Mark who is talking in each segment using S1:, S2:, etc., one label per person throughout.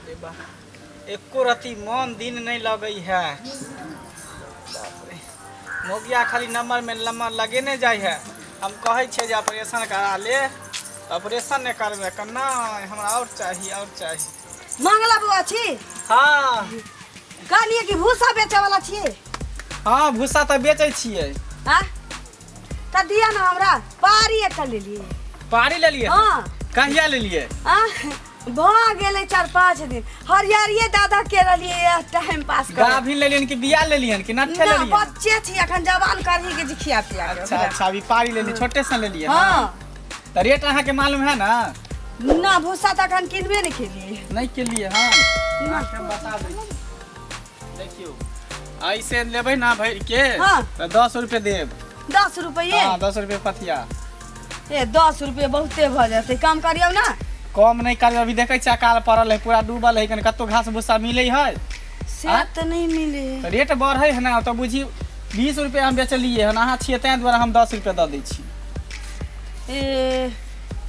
S1: रे बा एको रति मन दिन नहि लगै है। बाप रे, मोगिया खाली नंबर में नंबर लगेने जाइ है। हम कहै छियै जे ऑपरेशन करा ले, ऑपरेशन नहि करबै केना, हमरा आओर चाही, आओर चाही।
S2: मंगला बौआ छी?
S1: हाँ।
S2: कहलियै कि भूसा बेचै वाला छियै?
S1: हाँ, भूसा तऽ बेचै छियै।
S2: हाँ, तऽ दिअ ने हमरा पारी, एकटा लेलियै।
S1: पारी लेलियै?
S2: हाँ।
S1: कहिया लेलियै?
S2: आ भऽ गेलै 4-5 दिन। हरियरिये दादा के रहलियै टाइम पास कर।
S1: गाभिन लेलियन कि बिया लेलियन कि नट्ठे
S2: ना,
S1: लेलियन?
S2: बच्चे छी अखन, जवान करही के जे खिया पिया के।
S1: अच्छा, अभी पारी लेलियै, छोटे से लेलियै?
S2: हाँ।
S1: तऽ रेट अहाँके मालूम है ना?
S2: ना, भूसा तऽ अखन किनबे नहि केलियै।
S1: नहि केलियै? हँ, अहाँके हम बता दै छी, देखियौ, ऐसे लेबै ना भरि के तऽ 10 रुपए देब।
S2: 10 रुपये?
S1: हाँ, 10 रुपए पथिया।
S2: ए, 10 रुपये बहुते भऽ जेतै, कम करियौ ना।
S1: कम नहि करबै। अभी देखै छियै, अकाल पड़ल है, पूरा डूबल है, कनि कतौ घास भूसा मिलै है?
S2: से
S1: आँय?
S2: तऽ नहि मिले है।
S1: तऽ रेट बढ़ै है ना, तऽ बुझी 20 रुपए हम बेचलियै हन, अहाँ छियै ताहि दुआरे हम 10 रुपए दऽ दै छी।
S2: ए,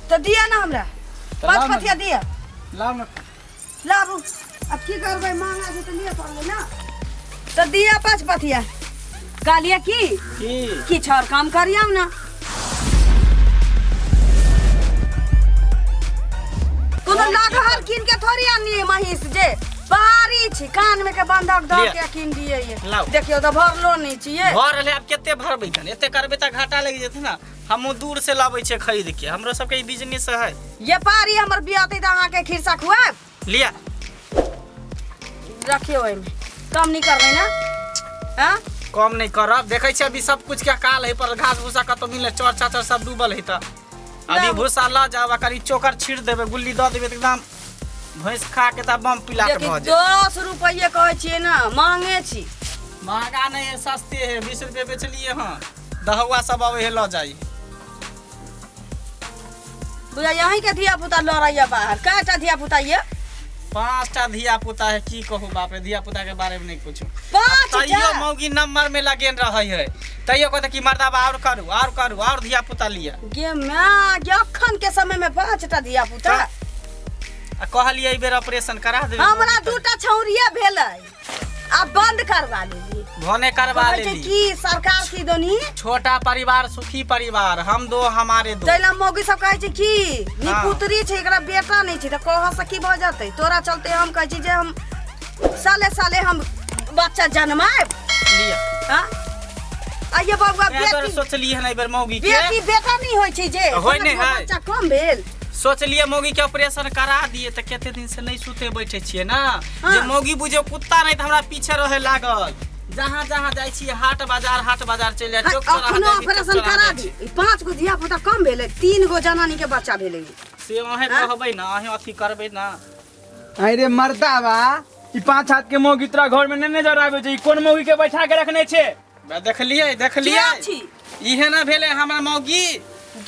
S2: तऽ दिअ ना हमरा।
S1: तऽ
S2: पाँच
S1: लाउ ने।
S2: पथिया दिअ।
S1: लाउ ने।
S2: लाबू, अब की करबै, महंगा छै तऽ लिअ पड़लै ना। तऽ दिअ पाँच पथिया। कहलियै की
S1: की?
S2: किछु आओर काम करियौ ना। कोनो लगहर कीन के थोड़ी आनलियै महींस, जे भारी छी, कान में के बंधक दऽ
S1: लिअ।
S2: के कीन दियै।
S1: लाउ।
S2: देखियौ तऽ, भरलो नहि छियै।
S1: भर रहलै, आब कते भरबै कन? एते करबै तऽ घाटा लागि जेतै ने। हमहूँ दूर से लाबै छियै खरीद के, हमरो सबके ई बिजनेस है।
S2: ये पारी हमर बियाते तऽ अहाँके खिरसा खुआएब।
S1: लिअ।
S2: रखियौ, एहिमे कम नहि करबै ने? आँ?
S1: कम नहि करब। देखै छियै, अभी सब कुछ के अकाल है पर, घास भूसा कतौ मिले? चर चाचर सब डूबल है। तऽ अभी
S2: लाउ।
S1: भूसा लऽ जाउ आ कनि चोकर छीट देबै, गुल्ली दऽ देबै तऽ एकदम भैंस खा के तऽ बम पिला के
S2: देखी,
S1: भऽ जायत।
S2: 10 रुपैए कहै छियै ने, महंगे छी।
S1: महंगा नहीं है, सस्ते है। 20 रुपये बेचलिए हँ, दहुआ सब अबै है, लऽ जाइ।
S2: बुझा यहीं के धिया पुता लड़ैया बाहर। कएटा धिया पुता ये?
S1: पांचटा धिया पुता है। की कहू, बाप रे, धिया पुता के बारे में नहीं पूछू।
S2: पाँच
S1: तैयो
S2: टा?
S1: मौगी नंबर में लगेन रहे है, तैयो कहते कि मर्दाबा और करू, और करू, और धिया पुता लिया।
S2: गे माय गे, अखन के समय में पाँचटा धिया पुता?
S1: आ कहलिए एहि बेर ऑपरेशन करा देबै।
S2: हमरा दूटा छौरिये भेलै, आ बंद करवा लेली।
S1: भने करवा
S2: कहै छै
S1: लेली।
S2: की सरकार की दोनी।
S1: छोटा परिवार सुखी परिवार, हम दो हमारे दो।
S2: तैला मौगी सब कहै छै की निपुत्री छै, एकरा बेटा नहि छै, तऽ कह से की भऽ जेतै? तोरा चलते हम कहै छी जे हम साले साले हम बच्चा जनमायब।
S1: लिअ।
S2: हाँ, आइए बबुआ।
S1: तें दुआरे
S2: बेटी
S1: सोचलियै हन एहि बेर मौगी के
S2: बेटी बेटा नहि होइ छै जे
S1: होइ नहि
S2: कोनो
S1: है।
S2: बच्चा कम भेल।
S1: सोचलियै मौगी के ऑपरेशन करा दिए। तऽ कते दिन से नहीं सुते बैठे छियै ना जे मौगी बुझे कुत्ता नहीं तऽ हमरा पीछे रहे लागल। जहाँ जहाँ जाइ छियै, हाट बाजार, हाट बाजार चलि जाइ, चौक चौराहा
S2: अखनो
S1: जाइ छी, चौक
S2: ऑपरेशन
S1: चौराहा
S2: करा
S1: जाइ
S2: दी।
S1: छी।
S2: ई पाँच गो धिया पुता कम भेलै? तीन गो जनानी के बच्चा भेलै।
S1: से अहें कहबै ना, अहें अथी करबै ना।
S3: अरे मर्दाबा, ई पांच हाथ के मौगी तोरा घर में नहीं नजर आवे छै। ई कोन मौगी के बैठा के रखने छै?
S1: बे, देखलियै, देखलियै?
S2: के छी?
S1: इहे ना भेलै हमर मौगी।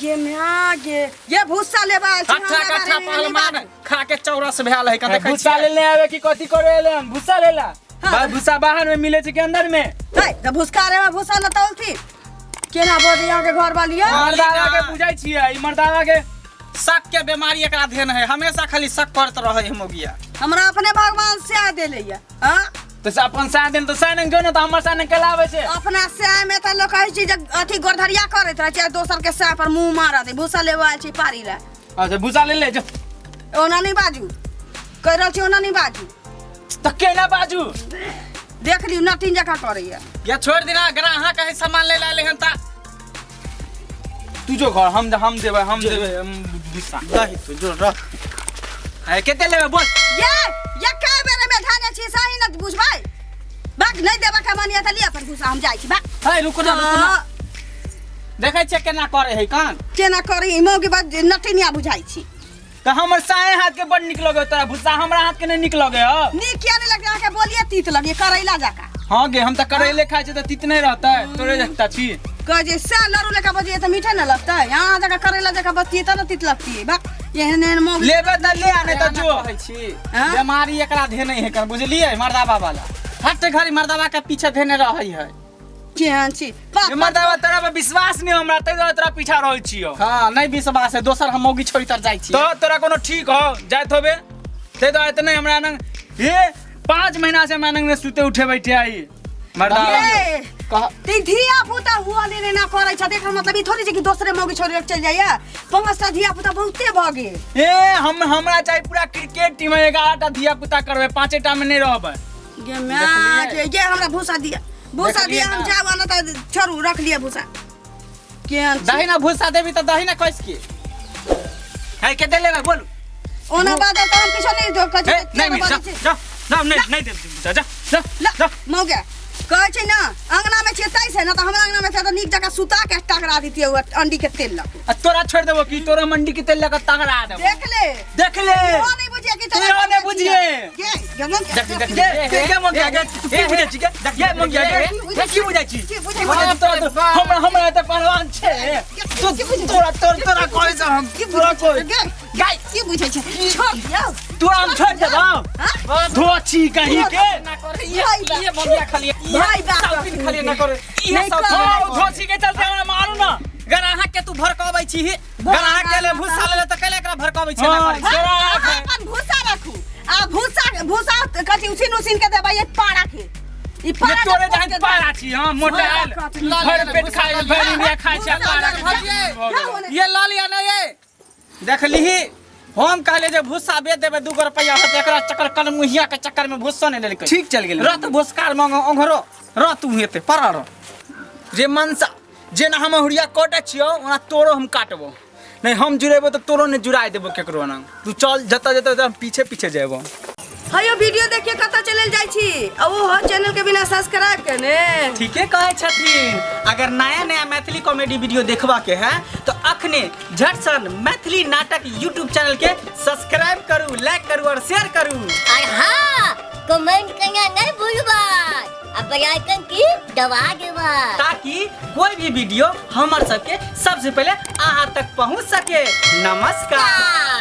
S2: गे माय गे, ये भूसा लेबा आयल छी
S1: कट्ठा
S2: हमरा
S1: कट्ठा
S2: बारे में नहि
S1: पहलवान
S2: बाजू।
S1: खा के चौरस भेल है, देखै
S3: भूसा
S1: छियै?
S3: लेने आवे कि कथी करे एले हन? भूसा लेला?
S2: हाँ।
S3: भाई, भूसा बाहर में मिले छै कि अंदर में?
S2: है तऽ भूसका रे, भूसा न तौलथी केना बजै अहाँके घर वाली ये?
S3: मर्दावा के बुझै छियै, ई मर्दावा के
S1: शक के बीमारी एकरा धेन है, हमेशा खाली शक करत रहे है मौगिया।
S2: हमरा अपने भगवान से देले ये, हाँ।
S3: तऽ से अपन साय दिन तऽ साय जो ने, तऽ हमर साय केला आबै छै?
S2: अपना सैह में तऽ लोक कहै छै जे अथी गोरधरिया करैत रहै छै आ दोसर के सैह पर मुंह मारत है। भूसा लेबऽ आयल छी पारी लए।
S3: अच्छा, भूसा ले ले जो।
S2: ओना नहि बाजू, कहि रहल छी, ओना नहि बाजू।
S3: तऽ केना बाजू?
S2: देख लियौ, नटिन जकाँ करैया।
S1: या छोड़ देना ग्राहक है, सामान ले ला हन ता।
S3: तू जो घर, हम देबै, हम देबै हम भूसा।
S1: दही तू जो रख।
S3: है, कते लेबै बोल।
S2: ये कै बेर में धाने छी, सही न बुझबै। बाक, नहि देबऽ के मन तऽ लिअ अपन भूसा, हम जाइ छी, बाक।
S1: है, रुको ना, रुको ना। देखै छियै केना करे है कान।
S2: केना करी? मौगी बात नटिनिया बुझाइ छी।
S3: तऽ हमर साए हाथ के बड़ नीक लगे तोरा भूसा, हमरा हाथ के नहीं नीक लगे हो?
S2: नीक किया नहि लगै? अहाँके बोलिए तीत लगे करैला जकाँ।
S3: हाँ गे, हम तऽ करैले खाइ छी तऽ तीत नहीं रहतै? तोरे जकता छी।
S2: कह जे सएह लड़ू लेखा बजिए तऽ मीठे न लगतै? यहाँ जकाँ करैला जकाँ बजतियै तऽ ने तीत लगतियै। बा, एहन एहन मौगी।
S3: लेबे तऽ ले आ, नहीं तऽ जो।
S1: कहै छी।
S2: हाँ?
S1: बीमारी एकरा धेने है कर, बुझलियै? मर्दाबा वाला हट घड़ी मर्दाबा के पीछे धेने रहै है।
S2: केहन छी बाप।
S3: ये मर्दाबा, तोरा पर विश्वास नहीं हमरा, ताहि दुआरे तोरा पीछा रहै छियौ।
S1: हाँ, नहीं विश्वास है, दोसर हम मौगी छोड़ तर जाइ छी।
S3: तऽ तोरा कोनो ठीक हो जाइत होबे। ताहि दुआरे तऽ नहि हमरा नंग हे 5 महीना से हमरा नंग ने सुते उठे बैठे आई मर्दा।
S2: ये
S1: कह
S2: ती धिया पुता हुआ लेने ना करै छ, देख मतलब ई थोड़ी छै कि दोसरे मौगी छोड़ी के चल जाइया। 5टा धिया पुता बहुते भऽ गेल।
S3: ए हम हमरा चाही पूरा क्रिकेट टीम, 11टा धिया पुता करबै, 5टा में नहि रहबै।
S2: गे माय के, ये हमरा भूसा दिया, भूसा
S1: देखलियै
S2: दिया, हम
S1: ना?
S2: जाब ना त छोड़ू, रख लिया भूसा। केहन छी?
S1: दही ना भूसा देबी तऽ दही ना कसि के है के देले बोलू।
S2: ओना बाजल तऽ हम किछो नहि कहै
S3: ए,
S2: छी,
S3: नहीं मिल, जा जा जा, नहीं नहीं देब जा जा जा
S2: ला
S3: जा।
S2: मौगे कहै छै ना अंगना में छियै तै से ना, तऽ हमरा अंगना में छै तऽ नीक जकाँ सुता के टकरा दितियै ओ अंडी के तेल लऽ के।
S3: आ तोरा छोड़ देबो की तोरा मंडी के तेल लऽ के तगड़ा देबो।
S2: देख ले,
S3: देख ले,
S2: इहो नहि बुझिए कि तोरा
S3: इहो नहि बुझिए।
S2: गे गे मौगे,
S1: देख, देख,
S3: गे गे गे मंगिया गे, तू की बुझै छी गे? गे मंगिया गे, गे की बुझै छी?
S2: की बुझै छी?
S3: हम तोरा हमरा हमरा तऽ पहलवान छै तू, तोरा तोरा तोरा कहै छ हम
S2: की
S3: तोरा
S2: बुझै छी?
S3: कोइ
S2: गे
S3: गाय
S2: की बुझै छी? छोड़ दियौ
S3: तोरा हम छोड़ देबौ।
S2: हाँ?
S3: धोछी कहीं के
S1: ना करे ये मौगिया खाली
S2: भाई बाप
S1: साउथिन खाली ना करे इहे
S2: नहि
S1: साउथिन
S2: करे।
S1: ना
S3: हाँ,
S1: करे।
S3: धोछी के चलते हमरा मारू ना।
S1: गर अहाँ के तू भड़कबै छी, गर अहाँ के ले भूसा ले तऽ कैले एकरा भड़कबै छी ना
S3: हाँ,
S1: करै छी।
S3: तोरा
S2: अहाँ अपन भूसा रखू आ भूसा भूसा कथी उसिन उसिन के देबै एक पारा के, ई
S3: ये
S2: पारा के
S3: तोरे
S2: पोस
S3: जहन
S2: के
S3: पारा छी, हाँ, मोटा आयल भरि पेट खाय भरि इंडिया खाय छै पारा के।
S2: जाओ ओने।
S1: ये लऽ लिअ ना ये देखलिही, हम कहले जे भूसा बेच देबै 2 रुपैआ होतै, एकरा चक्कर कलमुहिया के चक्कर में भूसो नहि लेलकै।
S3: ठीक चल गेलै।
S1: रत भूसकार मांगो ओंघरो रत तू हेतै पड़ा रह।
S3: जे मनसा जेना हम हुरिया कटै छियौ ओना तोरो हम काटबो नहीं, हम जुड़ेबो तऽ तोरो नहि जुड़ाय देबो केकरो ना। तू चल जतऽ जतऽ हम पीछे पीछे जेबो।
S2: हयो वीडियो देखिए कतऽ चलल जाइ छी आ ओ चैनल के बिना सब्सक्राइब केने।
S1: ठीके कहै छथिन, अगर नया नया मैथिली कॉमेडी वीडियो देखबा के है तो अखने झटसन मैथिली नाटक यूट्यूब चैनल के सब्सक्राइब करू, लाइक करू और शेयर करू।
S4: और हाँ, कमेंट करना नहीं भूलबा आ बेल आइकन की दबा देबा,
S1: ताकि कोई भी वीडियो हमर सबके सबसे पहले अहाँ तक पहुँच सके। नमस्कार।